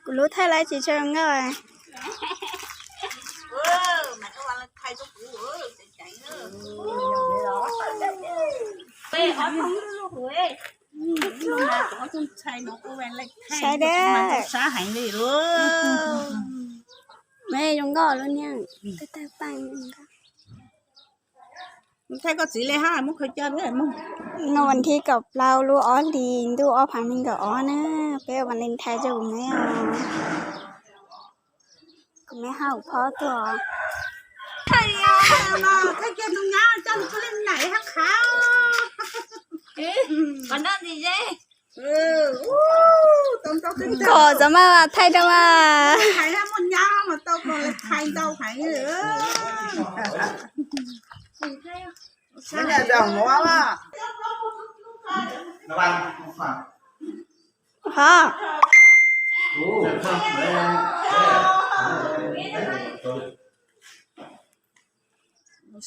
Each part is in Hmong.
Kuv lub thaij laiv tsis tshua zoo nkauj. Saib dab. Sab heev li. Me zoo nkauj lub niag. Tag tag paj. Thaij koj txiv li hab, muab khaws coj. Nub vas thib kaum plaub lub ob hlis ntuj ob phav nees nkaum ob na, peb ua Valentine rau kuv me os. Kuv me hab kuv phob tuaj. Thaij kiag tus nyab coj lug tuaj li nais hab qhav. Kom txav maj thaij rau mas. Hais muaj nyab mas tau Valentine ntau heev. Ho.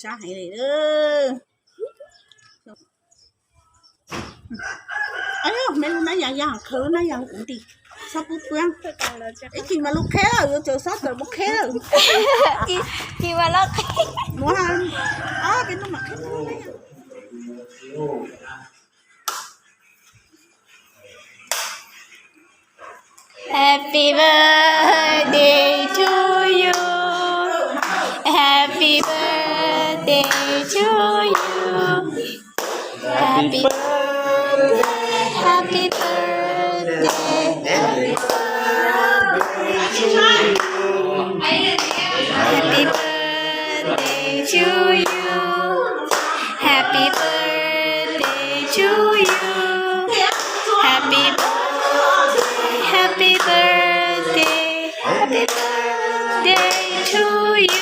Sab heev li. Meb lub nab yas yog khaws lub nab yas kuv nti, txhob pub tuab. Ib chim mas lub qheb lawm, yuav tsaws xob tawm mus qheb lawm. Chim mas lub qheb. Muab, peb lub mas qheb. Happy birthday to you. Happy birthday to you. Happy birthday, happy birthday. Happy birthday to you. Happy birthday to you. Happy birthday, happy birthday, happy birthday to you.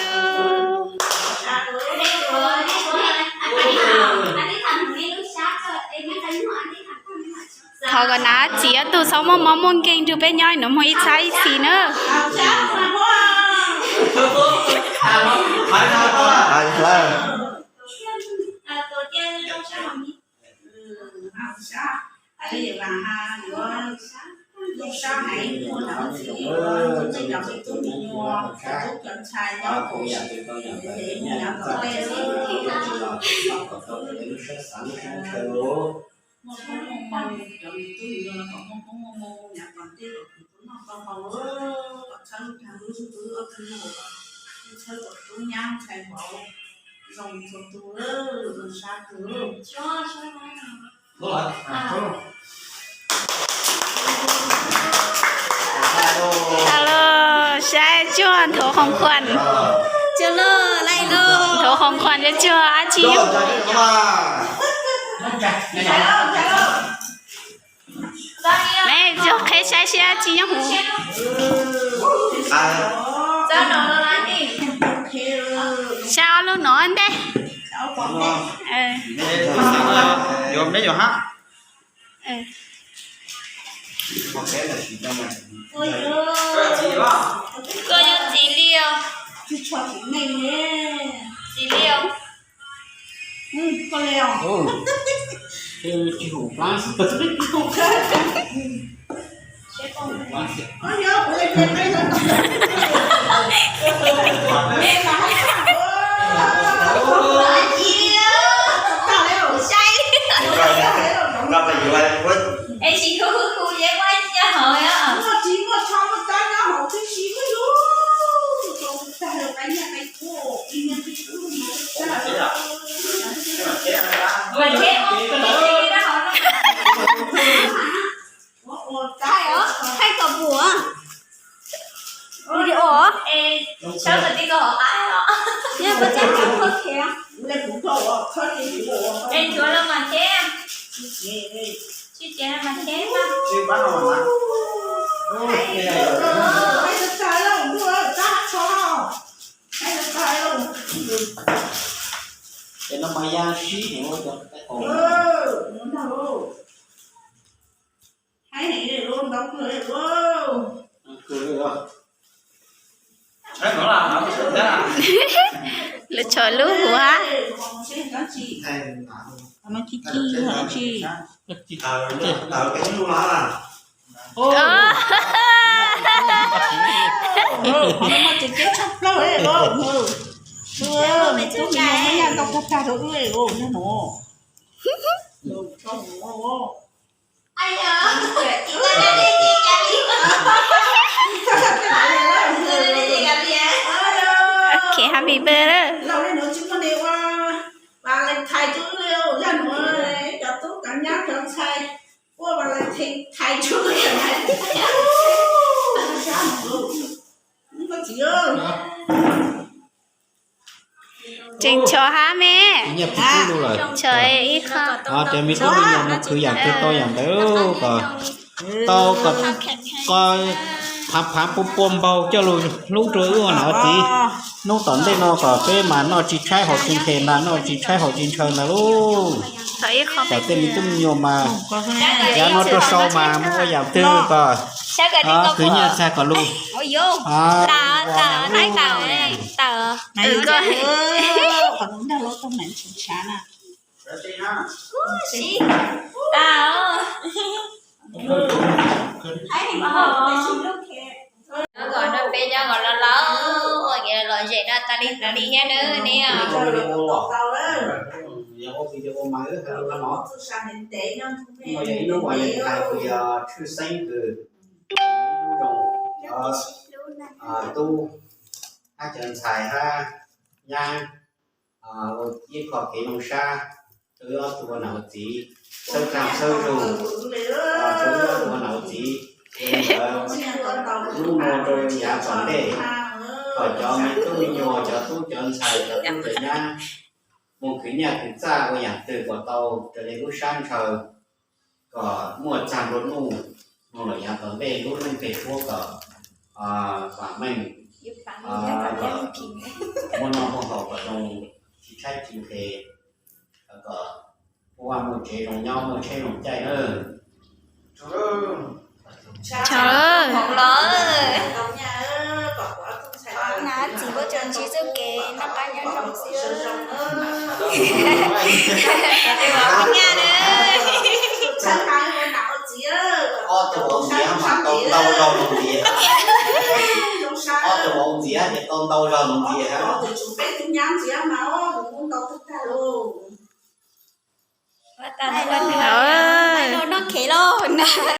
Thov kom nav txiv ob tug txhob muaj mob muaj nkeeg rau peb nyob ib nus moog ib txhab ib txhis nawb. Muaj koob muaj moo, cov me tub me nyuam los kom muaj koob muaj moo, yav tom ntej kom tau noj tau haus, kom txhawb tag lub tub ob tug nyuag, txhawb kom tub nyab ntxhais vauv zoo txhua tus, zoo sab kawg. Alo, saib tsuag nthuav khoom khuam. Nthuav khoom khuam tsuag tsuag dab tsi. Me tsuag qheb saib seb dab tsi nyob huv. Saib ob lub no ntej. Yuav me yuav hab. Koj yog txiv li os. Txiv li os. Es tsis hu hu hu yeej muaj nyob hauv os. Mas tsheb, thaij os, thaij kom pum os. Video os. Tsis tsev mas tsheb. Ces no mas ya sib heev ua cov qaib qaum. Lawv tso lub huv hab. Qhov no mas tseem ceeb tshaj plaws os. Tub me nyuam muaj nyaj ntau tag tag rau wb os, yog no. Okay, happy birthday. Laus li no tsis muaj neeg ua Valentine rau wb li, yog no cov tub cov nyab cov ntxhais ua Valentine rau wb. Tseem tshuav hab me. Tshuav ib qho. Ces me tub me nyuam mus khwv yam twg tau yam ntawd kom tau, kom phav phav pua pua npaug coj lug hlub rau wb ua niam ua txiv. Hnub tom ntej no kom peb mas noj tsis tshaib haus tsis ntshaw ntag, noj tsis tshaib haus tsis ntshaw ntag lauj. Kom tej me tub me nyuam mas yav no rau sau mas mus ua yam twg kom khwv nyiaj txag kom lug. Peb nyob kom lom zem no tas li tas li thiab nawb ne. Tshwj xeeb kws tub hab cov ntxhais hab nyab ua ib qho kev zoo sab rau wb ob tug ua niam ua txiv, xawb txag xawb zug, rau wb ob tug ua niam ua txiv. Hnub no rau yav tom ntej, kom cov me tub me nyuam, cov tub cov ntxhais, cov tub cov nyab mus khwv nyiaj khwv txag ua yam twg kom tau raws li lub sab ntshaw, kom muaj txag nplua nuj, mus lawm yav tom ntej lub neej peg suab kom vam meej, muaj noj muaj haus kom zoo, tsis tshaib tsis nqhis, kom muaj vaj muaj tsev zoo nyob muaj tsheb zoo caij nawb. Tshawv. Hmoov los. Nab txiv puab tseem ntsib txuj kev noj qab nyob zoo xwb. Nyaj na. Ob tug ua ntxiv mas tau ntau zog lub ntxiv. Ob tug ua ntxiv ces tau ntau zog lub ntxiv. Noj khev lauj.